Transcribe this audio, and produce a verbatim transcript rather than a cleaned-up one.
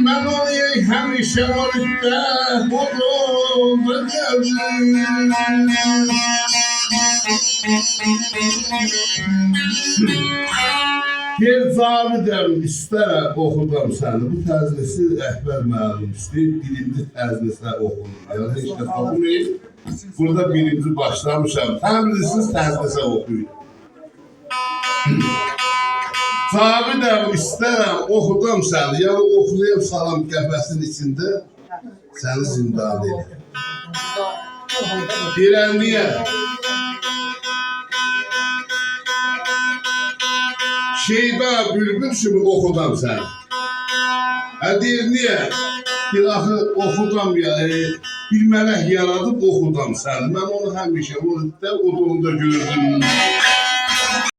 من اونو همیشه ووردوم، ووردوم، گلدیم. گل جاویدم، ایسترم، اوخودام سنی. بو تضنه‌سی اکبر معلم ایسته‌ییر، بیرینجی تضنه‌سی اوخونور. یعنی هئچ کس اوخوماییب. بورادا بیرینجی باشلامیشام. تمرین‌سیز تضنه‌سی اوخویور. جاویدم، ایسترم، اوخودام سنی. یعنی اوخودام، سالام قفسین ایچینده، سنی زندانی ائدیم. دئییرم نییه؟ شیدا بولبول کیمی اوخودام سنی. هه، دئییر، نییه؟ دئییر، آخی اوخودام یا، ائ، بیر ملک یارادیب اوخودام سنی. من اونو همیشه، اونو دا، او دا، اونو دا گؤردوم.